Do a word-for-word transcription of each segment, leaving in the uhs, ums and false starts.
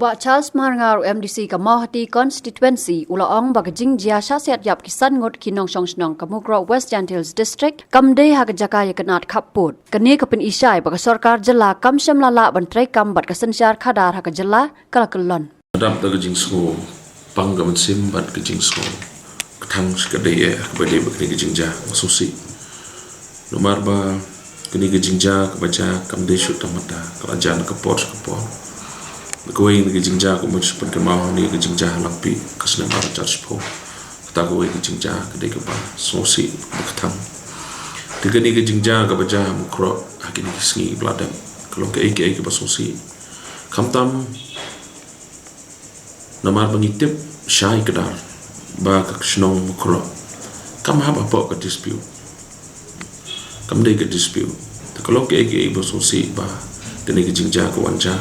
Bah Charles Marngar, u M D C ka Mawhati Constituency, u la ong ba ka jingjia shah siat ïap ki san ngut ki nongshong shnong ka Mukroh, West Jaintia Hills District, kam dei ha ka jaka ïa ka nat khappud. Kane ka pyni shai ba ka sorkar jylla kam shym la lah ban treikam bad ka synshar khadar ha ka jylla, ka la kyllon. Dap da ka jingsngew pang ka mynsiem bad ka jingsngew kthang shi ka dei eh, ka ba dei ba kane ka jingjia, nga sngewsih. Namar ba kane ka jingjia ka ba jia kam dei shuh tang mynta, ka la jia na ka por sha ka por. Kawei na ka jingjia ka mut sha pynkynmaw, kane ka jingjia ha Langpih ka snem ar hajar shiphew. Kata kawei ka jingjia ka dei ka ba sngewsih, ka ba kthang. Te kane ka jingjia ka ba jia ha Mukroh ha kine ki sngi ba la dep, ka long kaei kaei ka ba sngewsih. Khamtam namar ba ngi tip shai kdar ba ka shnong Mukroh kam hap hapoh ka dispute. Kam dei ka dispute. Te ka long kaei kaei ba sngewsih ba kane ka jingjia ka wan jia.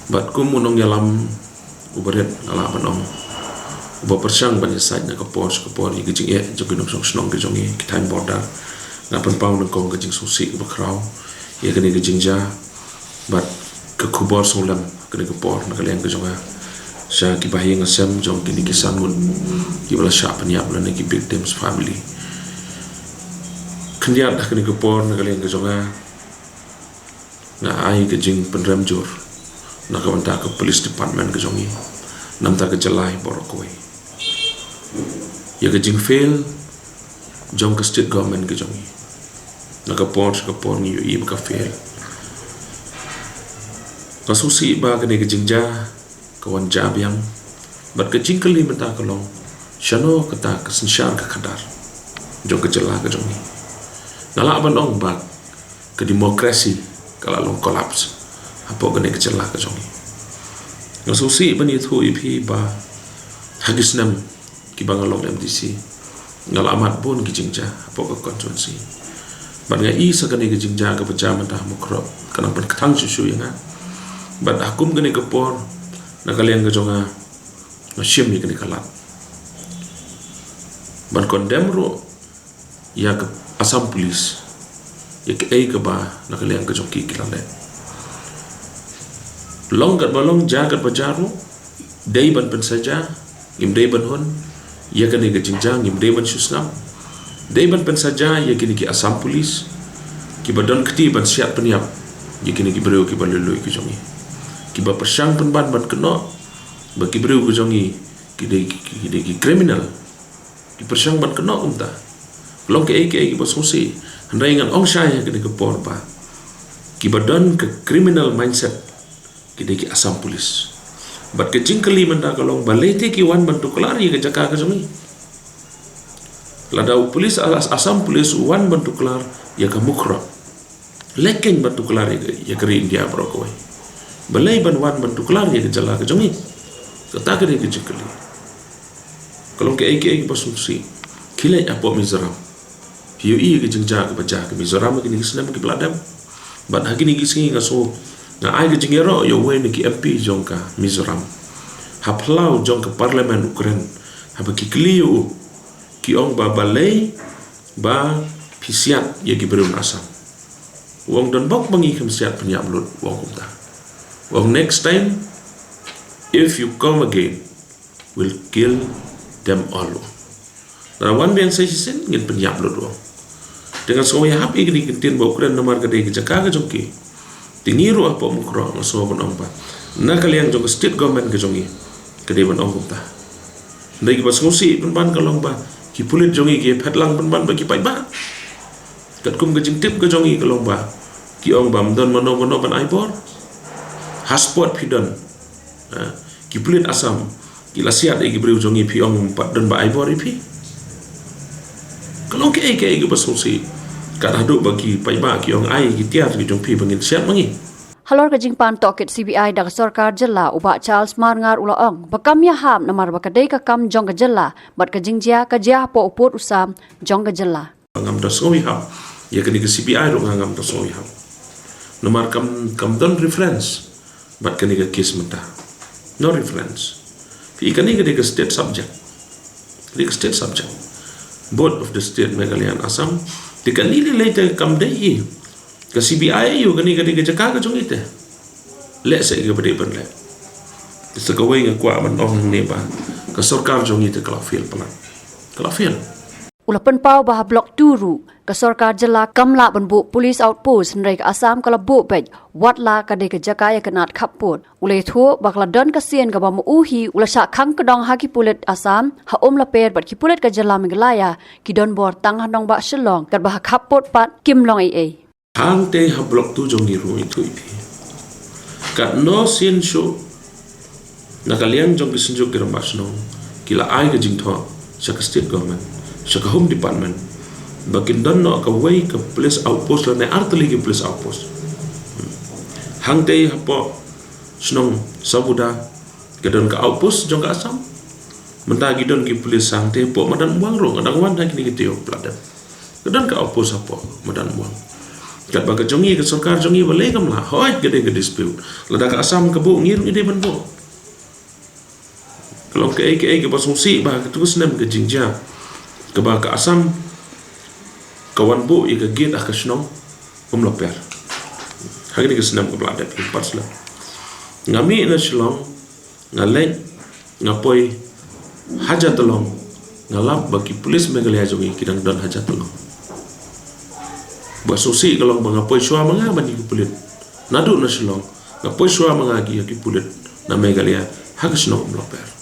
Bad kum u nongïalam u barit, nga lah ban ong, u ba pyrshang ban ïasaid na ka por sha ka por ïa ka jingeh jong ki nongshong shnong ka jong ngi, ki thaiñ border, nga pynpaw nyngkong ka jingsngewsih ka ba khraw ïa kane ka jingjia. Bad ka khubor sngewlem ha kane ka por na ka liang ka jong nga sha ki bahaïing hasem jong kine ki san ngut ki ba la shah pynïap lane ki victims family. Khyndiat ha kane ka por na ka liang ka jong nga, nga ai ka jingpynrem jur na ka bynta ka police department ka jong ngi, na ka bynta ka jylla baroh kawei, ïa ka jingfail jong ka state government ka jong ngi. Na ka por sha ka por ngi ïohi ba ka fail. Nga sngewsih ba kane ka jingjia ka wan jia biang. Bad ka jingkylli mynta ka long, shano kata ka synshar ka khadar jong ka jylla ka jong ngi? Nga lah ban ong ba ka democracy ka la long collapse hapoh kane ka jylla ka jong ngi. Nga sngewsih ban ïathuh ïa phi ba ha ki snem ki ba nga long M D C, nga la mad bun ki jingjia hapoh ka constituency. Bad nga i sa kane ka jingjia ka ba jia mynta ha Mukroh ka nang pynkthang shuh shuh ïa nga. Bad ha kum kane ka por na ka liang ka jong nga, nga shim ïa kane ka lad ban condemn ruh ïa ka Assam Police ïa kaei ka ba na ka liang ka jong ki ki la leh. Long kat ba long, jia kat ba jia ruh, dei ban pynsaja, ngim dei ban hun ïa kane ka jingjia, ngim dei ban shu sngap. Dei ban pynsaja ïa kine ki Assam Police ki ba don kti ban siat pynïap ïa kine ki briew ki ba lui lui ki jong ngi, ki ba pyrshang pynban ban kynnoh ba ki briew ki jong ngi ki dei ki, ki dei ki criminal. Ki pyrshang ban kynnoh kumta. Long kaei kaei ki ba sngewsih. Hynrei ngan ong shai ha kane ka por ba ki ba don ka criminal mindset ki dei ki Assam Police. Bad ka jingkylli mynta ka long, balei te ki wan ban tuklar ïa ka jaka ka jong ngi? Lada u police As-, Assam Police u wan ban tuklar ïa ka Mukroh, leh kein ban tuklar ïa ka, ïa ka ri India baroh kawei. Balei ban wan ban tuklar ïa ka jylla ka jong ngi? Kata ka dei ka jingkylli. Ka long kaei kaei ka ba sngewsih. Khie leit hapoh Mizoram, phi ïohi ïa ka jingjia ka ba jia ha Mizoram ha kine ki snem ki ba la dep. Bad ha kine ki sngi nga sngew nga ai ka jingïaroh ïa uwei na ki M P jong ka Mizoram ha phyllaw jong ka Parliament u kren, haba ki kylli ïa u, ki ong ba balei ba phi siat ïa ki briew na Assam. U ong, donbok ba ngi khlem siat pynïap lut, u ong kumta. U ong, next time if you come again, we'll kill them all. Lada wan biang sa shisien, ngin pynïap lut, u ong. Te nga sngew ïahap ïa kine ki ktien ba u kren namar ka dei ka jaka ka jong ki. Te ngi ruh hapoh Mukroh nga sngew ban ong ba na ka liang jong ka state government ka jong ngi, ka dei ban ong kumta. Hynrei ki ba sngewsih pynban ka long ba ki pulit jong ngi ki phet lang pynban bad ki paidbah. Katkum ka jingtip ka jong ngi ka long ba ki ong ba ym don mano mano ban ai bor. Ha spot phi don, ha, ki pulit Assam ki la siat ïa ki briew jong ngi, phi ong ym pat don ba ai bor ïa phi. Ka long kaei kaei ka ba sngewsih. Kat haduh ba ki paidbah ki ong, ai ki tiar ki jong phi ba ngin siat ma ngi. Halor ka jingpan tohkit C B I da ka sorkar jylla, u Bah Charles Marngar u la ong ba kam ïahap namar ba ka dei ka kam jong ka jylla bad ka jingjia ka jia hapoh u pud u sam jong ka jylla. Ngam da sngew ïahap ïa kane ka C B I ruh, nga ngam da sngew ïahap. Namar kam, kam don reference bad kane ka case mynta. No reference. Phi, kane ka dei ka state subject. Ka dei ka state subject. Both of the state, Meghalaya and Assam. Te kane lei lei te kam dei hi ka C B I, ïoh kane ka dei ka jaka ka jong i te. Leh sa ïa ka ba dei ban leh. Te sa kawei nga kwah ban ong hangne ba ka sorkar jong ngi te ka la fail palat. Ka la fail. U la pynpaw ba ha Block two ruh ka sorkar jylla kam lah ban buh police outpost, hynrei ka Assam ka la buh beit, wat la ka dei ka jaka ïa ka nat khappud. U la ïathuh ba ka la don ka sien kaba ma u hi u la shah khang kdong ha ki pulit Assam ha Umlaper bad ki pulit ka jylla Meghalaya ki don bor tang ha nongbah Shillong, katba ha khappud pat kim long ei ei. Hangtei ha Block two jong ngi ruh, ïathuh ïa phi, katno sien shuh na ka liang jong ki Synjuk ki Rangbah Shnong ki la ai ka jingthoh sha ka State Government, sha ka Home Department, ba kin don noh kawei ka police outpost lane artylli ki police outpost. Hangtei hapoh shnong Sabuda ka don ka outpost jong ka Assam. Mynta ki don ki police hangtei hapoh Madan Umwang ruh, nga dang wan ha kine ki taïew ba la dep. Ka don ka outpost hapoh Madan Umwang. Katba ka jong ngi, ka sorkar jong ngi balei kam lah? Hooid, ka dei ka dispute. Lada ka Assam ka buh, ngi ruh ngi dei ban buh. Ka long kaei kaei kaba sngewsih ba katto ka snem ka jingjia kaba ka Assam ka wan buh ïa ka gate ha ka shnong Umlaper ha kane ka snem kaba la dep, pat sla. Nga mih na Shillong, nga leit, nga poi ha Jatalong, nga lap ba ki pulit Meghalaya jong ngi ki dang don ha Jatalong. Ba sngewsih ka long ba nga poi shuwa ma nga bad ki pulit naduh na Shillong, nga poi shuwa ma nga ki, ki pulit na Meghalaya ha ka shnong Umlaper.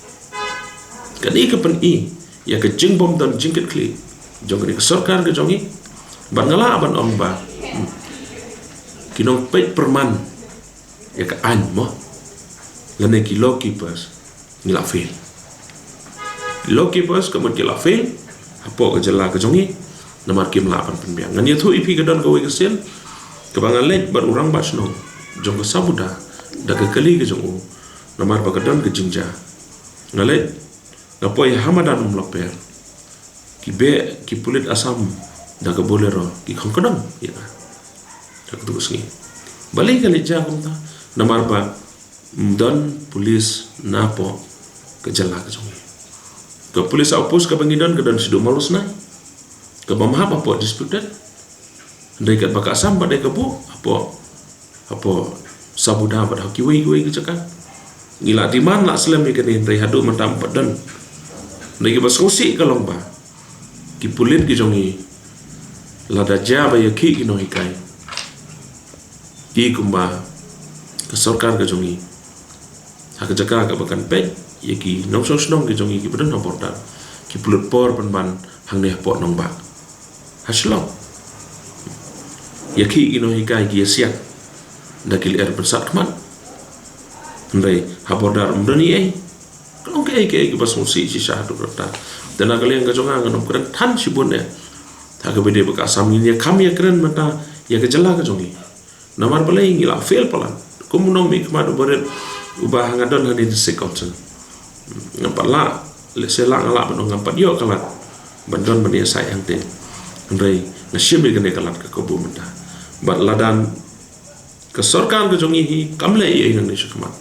Kane ka pyni ïa ka jingbym don jingkitkhlieh jong kane ka sorkar ka jong ngi. Bad nga lah ban ong ba, hmm, ki nongpeit pyrman ïa ka aiñ mo, lane ki law keepers, ngi la fail. Law keepers ka mut ki la fail hapoh ka jylla ka jong ngi, namar kim lah ban pynbiang. Ngan ïathuh ïa phi, ka don kawei ka sien kaba nga leit bad u rangbah shnong jong ka Sabuda da ka kali ka jong u, namar ba ka don ka jingjia. Nga leit, nga poi ha Madan Umlaper, ki beh ki pulit Assam da ka Bolero, ki khong kdong ïa nga ha katto ka sngi. Balei ka leit jia kumta? Namar ba ym don pulit napoh ka jylla ka jong ngi. Ka police outpost kaba ngi don ka don shaduh Mawlasnai, kaba ym hap hapoh disputed. Hynrei katba ka Assam pat dei ka buh hapoh, hapoh Sabuda bad ha kiwei kiwei ki jaka. Ngi la demand la slem ïa kane, hynrei haduh mynta ym pat don. Hynrei kaba sngewsih ka long ba ki pulit ki jong ngi, lada jia ba ïakhih ki nonghikai, ki kumba ka sorkar ka jong ngi, ha ka jaka kaba kan peit ïa ki nongshong shnong ki jong ngi kiba don ha border, ki pynlut por pynban hangne hapoh nongbah ha Shillong. Ïakhih ki nonghikai, ki ïasiat da ki lyer pynsat khmat. Hynrei ha border ym don ei ei. Ka long kaei kaei kaba sngewsih shisha haduh katta. Te na ka liang ka jong nga, ngan ym kren than shibun eh ha kaba ïadei bad ka Assam. Ngin ïa kham ïa kren mynta ïa ka jylla ka jong ngi. Namar balei ngi la fail palat? Kum u nongmihkhmat uba rit uba ha nga don hangne District Council, ngam pat lah, lehse lah nga lah ban ong, ngam pat ïoh ka lad ban don ban ïasaid hangtei. Hynrei nga shim ïa kane ka lad ka kabu mynta. Bad lada ka sorkar ka jong ngi hi kam leh ei ei nangne shakhmat,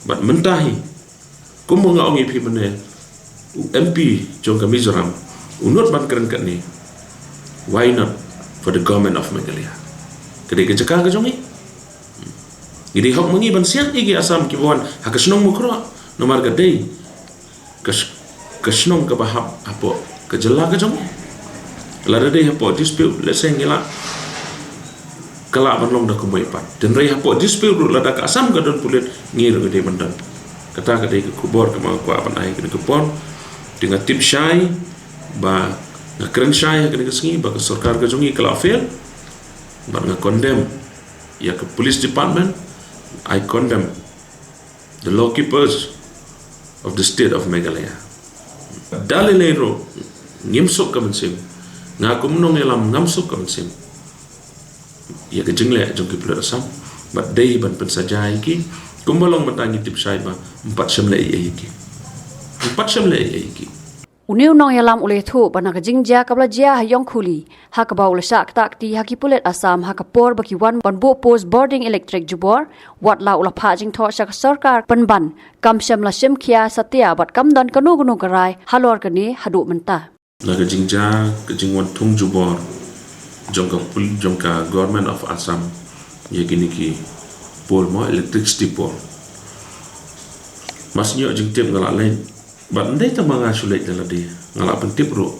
bad mynta hi, kumba nga ong ïa phi mynne, u M P jong ka Mizoram u nud ban kren katne. Why not for the government of Meghalaya? Ka dei ka jaka ka jong ngi. Ngi dei hok ma ngi ban siat ïa ki Assam kiba wan ha ka shnong Mukroh, namar ka dei ka sh-, ka shnong kaba hap hapoh ka jylla ka jong ngi. Lada dei hapoh dispute, lehse ngi lah, ka lah ban long da kumwei pat. Hynrei hapoh dispute ruh, lada ka Assam ka don pulit, ngi ruh ngi dei ban don. Kata ka dei ka khubor kaba nga kwah ban ai ha kane ka por. Te nga tip shai ba, nga kren shai ha kane ka sngi ba ka sorkar ka jong ngi ka la fail. Bad nga condemn ïa ka police department. I condemn the law keepers of the state of Meghalaya. Da lei lei ruh ngim suk ka mynsiem. Nga kum u nongïalam ngam suk ka mynsiem ïa ka jingleh jong ki pulit Assam. Bad dei ban pynsaja ïa ki. Kumba long mynta ngi tip shai ba ym pat shym leh ei ei ïa ki. Ym pat shym leh ei ei ïa ki. Une u nongïalam u la ïathuh ba na ka jingjia kaba la jia ha Ïongkhuli, ha kaba u la shah ktah kti ha ki pulit Assam ha ka por ba ki wan ban buh post bording electric jubor, wat la u la phah jingthoh sha ka sorkar pynban, kam shym la shim khia satia bad kam don kano kano ka rai halor kane haduh mynta. Na ka jingjia ka jingwan thung jubor jong ka pul-, jong ka Government of Assam ïa kine ki pole mo, electricity pole, Mar shu ïoh jingtip nga la leit. Bad ym dei tang ba nga shu leit da lade, nga la pyntip ruh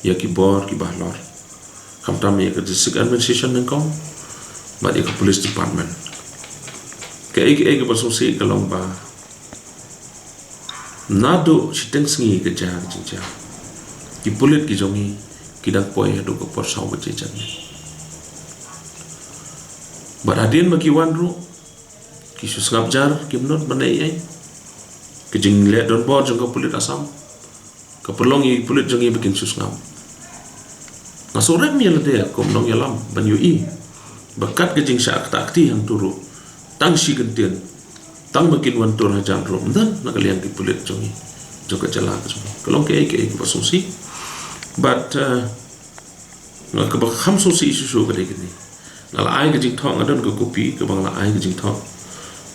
ïa ki bor kiba halor, khamtam ïa ka District Administration nyngkong bad ïa ka Police Department. Kaei kaei kaba sngewsih ka long ba naduh shiteng sngi ka jia ka jingjia, ki pulit ki jong ngi ki dang poi haduh ka por saw baje janmiet. Bad hadien ba ki wan ruh, ki shu sngap jar, kim nud ban leh ei ei. Ka jingleh donbor jong ka pulit Assam ka pynlong ïa ki pulit jong ngi ba kin shu sngap. Nga shu rem ïa lade kum nongïalam ban ïohi ba kat ka jingshah kata kti hangto ruh, tang shi kyntien, tang ba kin wan tur hajan ruh ym don na ka liang ki pulit jong ngi, jong ka jylla ka jong ngi. Ka long kaei kaei kaba sngewsih. Bad, eh, nga kaba kham sngewsih shuh shuh ka dei kane. Nga la ai ka jingthoh, nga don ka kopi kaba nga la ai ka jingthoh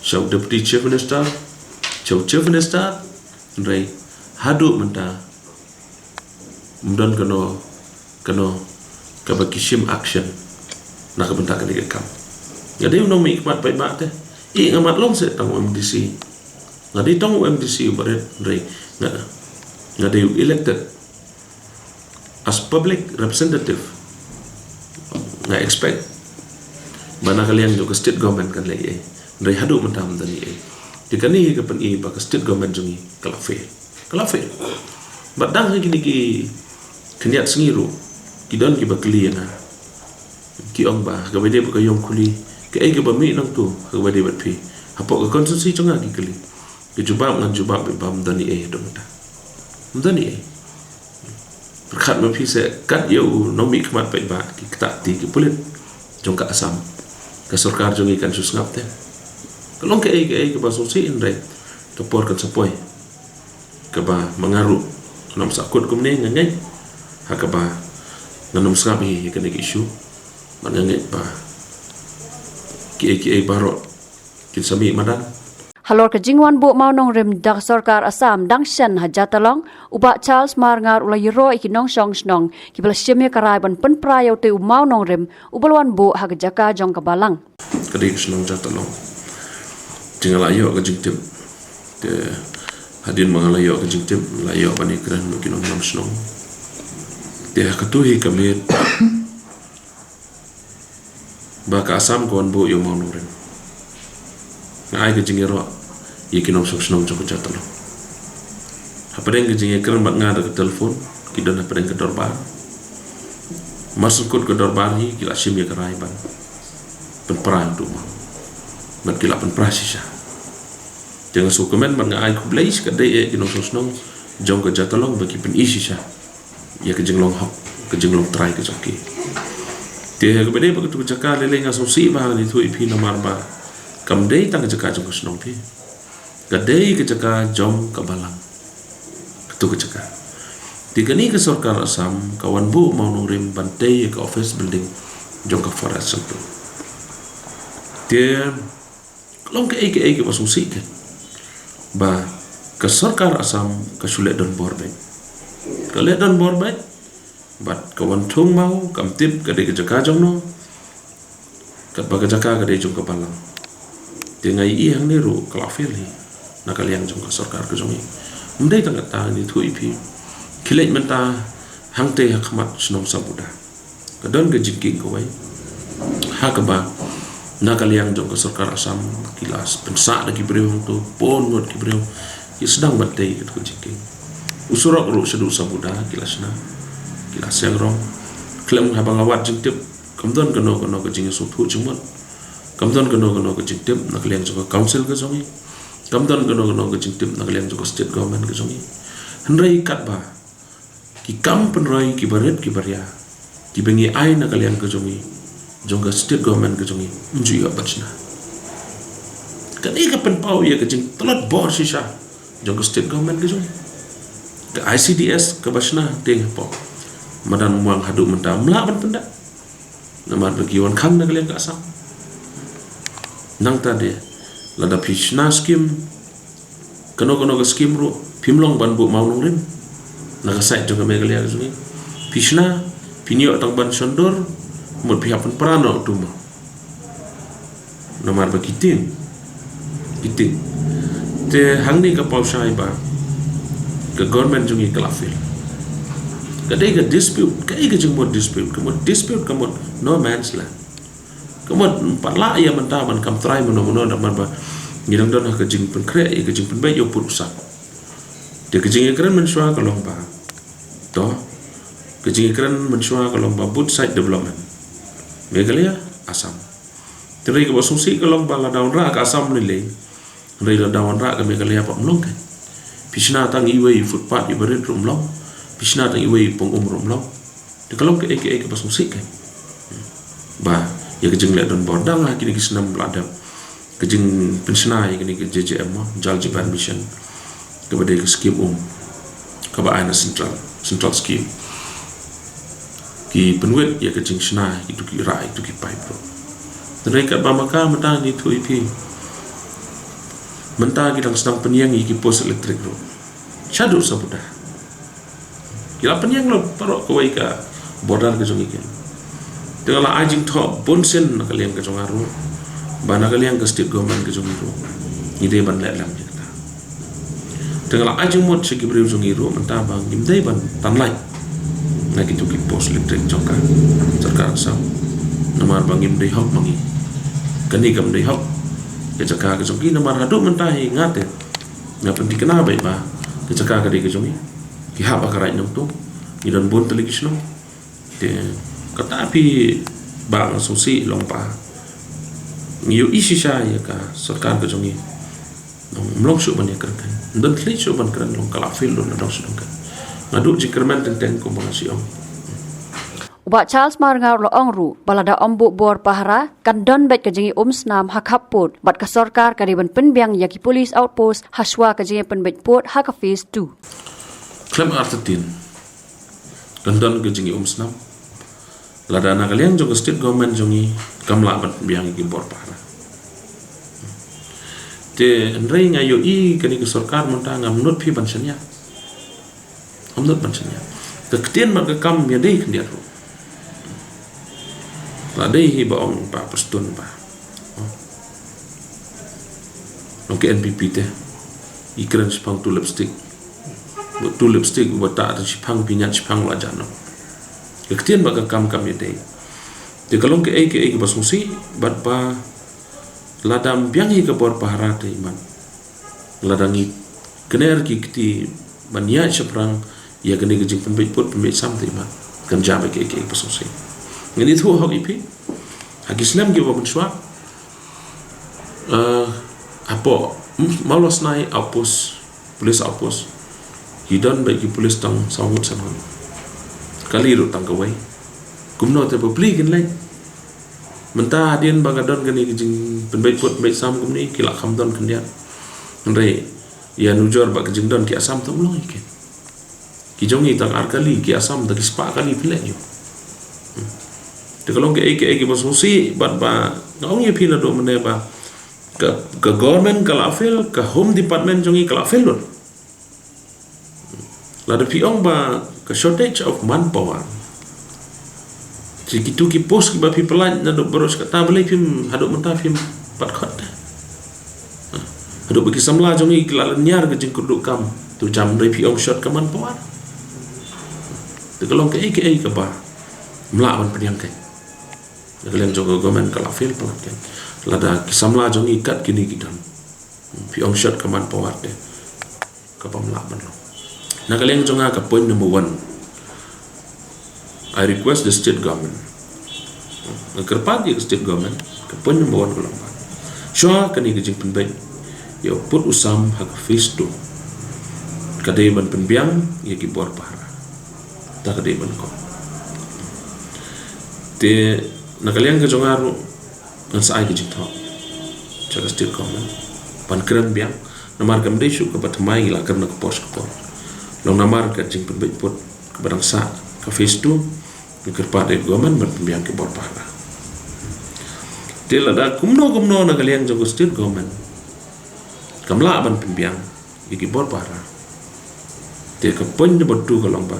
sha u Deputy Chief Minister, sha u Chief Minister, hynrei haduh mynta ym don kano kano kaba ki shim action na ka bynta kane ka kam. Nga dei u nongmihkhmat paidbah te. Ïa nga mat long seh tang u MDC. Nga dei tang u MDC uba rit, hynrei nga, nga dei u elected as public representative. Nga expect ba na ka liang jong ka state government kan leh ei ei, hynrei haduh mynta ym don ei ei. Te kane hi ka pyni ba ka state government jong ngi ka la fail. Ka la fail. Bad dang ha kine ki khyndiat sngi ruh ki don kiba kylli ïa nga, ki ong ba ha kaba ïadei bad ka ïong khuli, kaei kaba mih nangto ha kaba ïadei bad phi? Hapoh ka constituency jong nga ki kylli. Ka jubab ngan jubab ba ym don ei ei haduh mynta. Ym don ei ei. Pyrkhat ma phi seh, kat ïa u nongmihkhmat paidbah, ki ktah kti ki pulit jong ka Assam, ka sorkar jong ngi kan shu sngap te? Ka long kaei kaei kaba sngewsih, hynrei ka por kan sa poi kaba ma nga ruh ngan ym sahkut kumne, nga ngeit ha kaba ngan ym sngap hi ïa kane ka issue. Bad nga ngeit ba kiei kiei baroh kin sa mih madan. Halor ka jingwan buh mawnongrim da ka sorkar Assam dang shen ha Jatalong, u Bah Charles Marngar u la ïaroh ïa ki nongshong shnong kiba la shim ïa ka rai ban pynpra ïa utei u mawnongrim uba la wan buh ha ka jaka jong ka balang. Ka dei ka shnong Jatalong. Te nga la ïoh ka jingtip. Te hadien ba nga la ïoh ka jingtip, la ïoh ban ïakren bad ki nongïalam shnong. Te ha kato hi ka miet ba ka Assam ka wan buh ïa u mawnongrim, nga ai ka jingïaroh ïa ki nongshong shnong jong ka Jatalong. Hapdeng ka jingïakren bad nga da ka telephone, ki don hapdeng ka dorbar. Mar shu kut ka dorbar hi, ki la shim ïa ka rai ban pynpra ïa uto u maw. Bad ki la pynpra shisha. Te nga sngewkmen bad nga ai khublei shikatdei ïa ki nongshong shnong jong ka Jatalong ba ki pyni shisha ïa ka jinglong hok, ka jinglong trai ka jong ki. Te ha kaba dei bad kato ka jaka, lei lei nga sngewsih ba ngan ïathuh ïa phi namar ba kam dei tang ka jaka jong ka shnong phi. Ka dei ka jaka jong ka balang. Kato ka jaka. Te kane ka sorkar Assam ka wan buh mawnongrim ban tei ïa ka office building jong ka Forest Central. Te ka long kaei kaei kaba sngewsih keiñ ba ka sorkar Assam ka shu leh donbor beit. Ka leh donbor beit bad ka wan thung maw, kam tip ka dei ka jaka jong no, katba ka jaka ka dei jong ka balang. Te nga ïohi hangne ruh ka la fail hi na ka liang jong ka sorkar ka jong ngi. Ym dei tang kata, ngan ïathuh ïa phi. Khie leit mynta hangtei ha khmat shnong Sabuda, ka don ka jingkieng kawei ha kaba na ka liang jong ka sorkar Assam ki la pynsah da ki briew hangto, bun ngut ki briew ki sdang ban tei kato ka jingkieng. U surok ruh shaduh Sabuda ki la shna, ki la seng rong. Khlem haba nga wad jingtip, kam don kano kano ka jingïasngewthuh jingmut. Kam don kano kano ka jingtip na ka liang jong ka council ka jong ngi. Kam don kano kano ka jingtip na ka liang jong ka state government ka jong ngi. Hynrei katba ki kam pynroi kiba rit kiba ria kiba ngi ai na ka liang ka jong ngi, jong ka state government ka jong ngi, ym ju ïoh ban shna. Kane ka pynpaw ïa ka jingtlot bor shisha jong ka state government ka jong ngi. Ka I C D S kaba shna hangtei hapoh Madan Umwang haduh mynta ym lah ban pynda. Namar ba ki wan khang na ka liang ka Assam. Nangta de, lada phi shna skim, kano kano ka skim ruh, phim long ban buh mawnongrim na ka side jong ka Meghalaya ka jong ngi. Phi shna, phin ïoh tang ban shon dur, mut phi hap pynpra noh uto u maw. Namar ba ki tieng, ki tieng. Te hangne ka paw shai ba ka government jong ngi ka la fail. Ka dei ka dispute, ka dei ka jingmut dispute, ka mut dispute, ka mut no man's land. Ka mut pat lah ïa mynta ban kam trai mano mano da man ba ngi dang don ha ka jingpynkhreh ïa ka jingpynbeit ïa u pud u sap. Te ka jingïakren mynshuwa ka long ba, to, ka jingïakren mynshuwa ka long ba both side development, Meghalaya, Assam. Te hynrei kaba sngewsih ka long ba lada wanrah ka Assam ne lei, hynrei lada wanrah ka Meghalaya pat ym long kein. Phi shna tang iwei i footpath iba rit ruh ym long. Phi shna tang iwei i pung um ruh ym long. Te ka long kaei kaei kaba sngewsih kein. Ba ïa ka jingleh donbor dang ha kine ki snem ba la dep, ka jingpynshna ïa kine ki J J M mo, Jal Jeevan Mission, kaba dei ka skim um kaba ai na central, central skim, ki pynwit ïa ka jingshna ïa kitu ki rah, ïa kitu ki paip ruh. Hynrei katba ma ka mynta ngi ïathuh ïa phi, mynta ki dang sdang pynïeng ïa ki post elektrik ruh shaduh Sabuda. Ki la pynïeng lut baroh kawei ka border ka jong ngi kein. Te nga la ai jingthoh bunsien na ka liang ka jong nga ruh, ba na ka liang ka state government ka jong ngi ruh, ngi dei ban leh lem ïa kata. Te nga la ai jingmut sha ki briew jong ngi ruh mynta ba ngim dei ban tan lait na kitu ki post elektrik jong ka sorkar Assam. Namar ba ngim dei hok ma ngi. Kane kam dei hok ka jaka ka jong ki, namar haduh mynta hi nga te nga pynthikna beit ba ka jaka ka dei ka jong ngi. Ki hap ha ka Raid Nongtung, ngi don bun tylli ki shnong. Te kata phi, ba nga sngewsih long ba ngi ïohi shisha ïa ka sorkar ka jong ngi. Ym long shuh ban ïakren kein. Ym don thylliej shuh ban kren, long ka la fail lut na dong sha dong kein. Nga duh jingkyrmen teng teng kumba nga shu ong. U Bah Charles Marngar u la ong ruh ba lada ym buh bor pahara kan don beit ka jingïaumsnam ha khappud, bad ka sorkar ka dei ban pynbiang ïa ki police outpost hashwa ka jingïapynbeit pud ha ka phase two. Khlem artatien kan don ka jingïaumsnam lada na ka liang jong ka state government jong ngi kam lah ban pynbiang ïa ki bor pahara. Te hynrei nga ïohi kane ka sorkar mynta ngam nud phi ban shaniah. Ngam nud ban shaniah. Ka ktien bad ka kam ïadei khyndiat ruh. La dei hi ba ong Bah Prestone ba, ong ka N P P te, i kren shiphang two lipstick. Two lipstick, uba tah da shiphang, pynïaid shiphang, la jan noh. Ka ktien bad ka kam kam ïadei. Te ka long kaei kaei kaba sngewsih bad ba lada ym biang hi ka bor pahara te imat, lada ngi kner ki kti ban ïaid shaphrang ïa kane ka jingpynbeit pud pynbeit sam te imat, kan jia beit kaei kaei kaba sngewsih. Ngan ïathuh hok ïa phi, ha ki snem kiba mynshuwa, eh, hapoh Mawlasnai outpost, police outpost, ki don beit ki police tang saw ngut san ngut. Kali ruh tang kawei. Kumno te bapli kin leit? Mynta hadien ba ka don kane ka jingpynbeit pud pynbeit sam kumne, ki la kham don khyndiat. Hynrei ïa nujor ba ka jingdon ki Assam tang long ïa ki. Ki jong ngi tang ar kali, ki Assam tang ki spah kali phi leh ïa. Hmm. Te ka long kaei kaei kaba sngewsih bad ba nga ong ïa phi naduh mynne ba ka, ka government ka la fail, ka home department jong ngi ka la fail lut. Lada phi ong ba ka shortage of manpower, te kitu ki post kiba phi pynlait naduh baroh shi katta, balei phim, haduh mynta phim pat khot? Haduh ba ki samla jong ngi ki la lynñiar ka jingkyrduh kam, to jam dei phi ong short ka manpower? Te ka long kaei kaei kaba ym lah ban pynïeng kein. Na ka liang jong ka government ka la fail palat kein. Lada ki samla jong ngi kat kine ki don, phi ong short ka manpower te, ka bym lah ban long. Na ka liang jong nga ka point number one, I request the state government, nga kyrpad ïa ka state government, ka point number one ka long ba shuwa kane ka jingpynbeit ïa u pud u sam ha ka phase two, ka dei ban pynbiang ïa ki bor pahara. Ta ka dei ban kong. Te na ka liang ka jong nga ruh ngan sa ai ka jingthoh sha ka state government ban kren biang, namar kam dei shuh kaba thymmai ngi la kren na ka por sha ka por. Long namar ka jingpynbeit pud kaba dang sah, ka phase two, ngi kyrpad ïa ka government ban pynbiang ki bor pahara. Te lada kumno kumno na ka liang jong ka state government kam lah ban pynbiang ïa ki bor pahara, te ka point number two ka long ba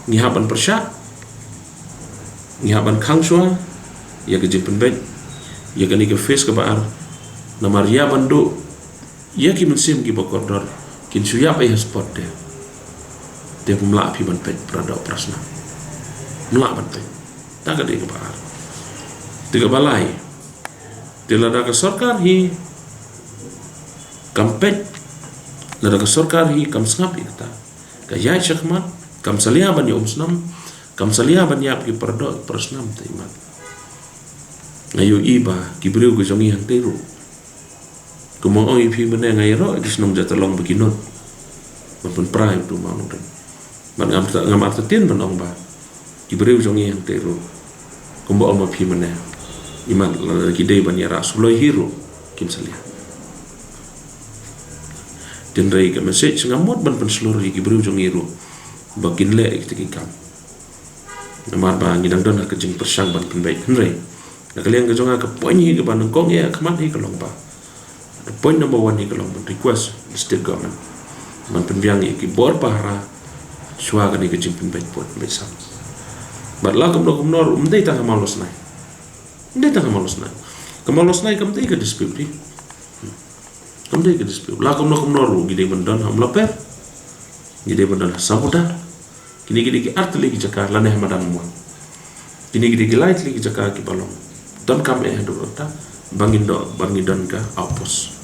ngi hap ban pyrshah, ngi hap ban khang shuwa ïa ka jingpynbeit ïa kane ka phase kaba ar. Namar ïa ban duh Ïa ki mynsiem kiba kordor kin shu ïap ei ha spot te. Te ym lah phi ban peit para doh para snam. Ym lah ban peit. Ta ka dei kaba ar. Te kaba lai. Te lada ka sorkar hi kam peit, lada ka sorkar hi kam sngap ïa kata, ka ïaid shakhmat, kam salia ban ïa um snam, kam salia ban ïap ki para doh para snam te imat. Nga ïohi ba ki briew ka jong ngi hangtei ruh. Kumba ong ïa phi mynne nga ïaroh ïa ki shnong Jatalong ba ki nud ban pynpra ïa utu u mawnongrim. Bad ngam artatien ban ong ba ki briew jong ngi hangtei ruh, kumba ong ma phi mynne, imat lada ki dei ban ïarah suloi hi ruh kim salia. Hynrei ka message nga mut ban pynshlur ïa ki briew jong ngi ruh ba kin leh ïa kita ki kam. Namar ba ngi dang don ha ka jingpyrshang ban pynbeit, hynrei na ka liang ka jong nga ka point hi kaba nyngkong ïa ka mat hi ka long ba, ka point number one hi ka long ban request the state government ban pynbiang ïa ki bor pahara shuwa kane ka jingpynbeit pud pynbeit sam. Bad la kumno kumno ruh, ym dei tang ha Mawlasnai. Ym dei tang ha Mawlasnai. Ka Mawlasnai kam dei ka dispute hi. Kam dei ka dispute. La kumno kumno ruh ngi dei ban don ha Umlaper, ngi dei ban don ha Sabudar. Kine ki dei ki artylli ki jaka lane ha Madan Mon. Kine ki dei ki lai tylli ki jaka kiba long donkam eh haduh katta ba ngin don, ba ngin don ka outpost.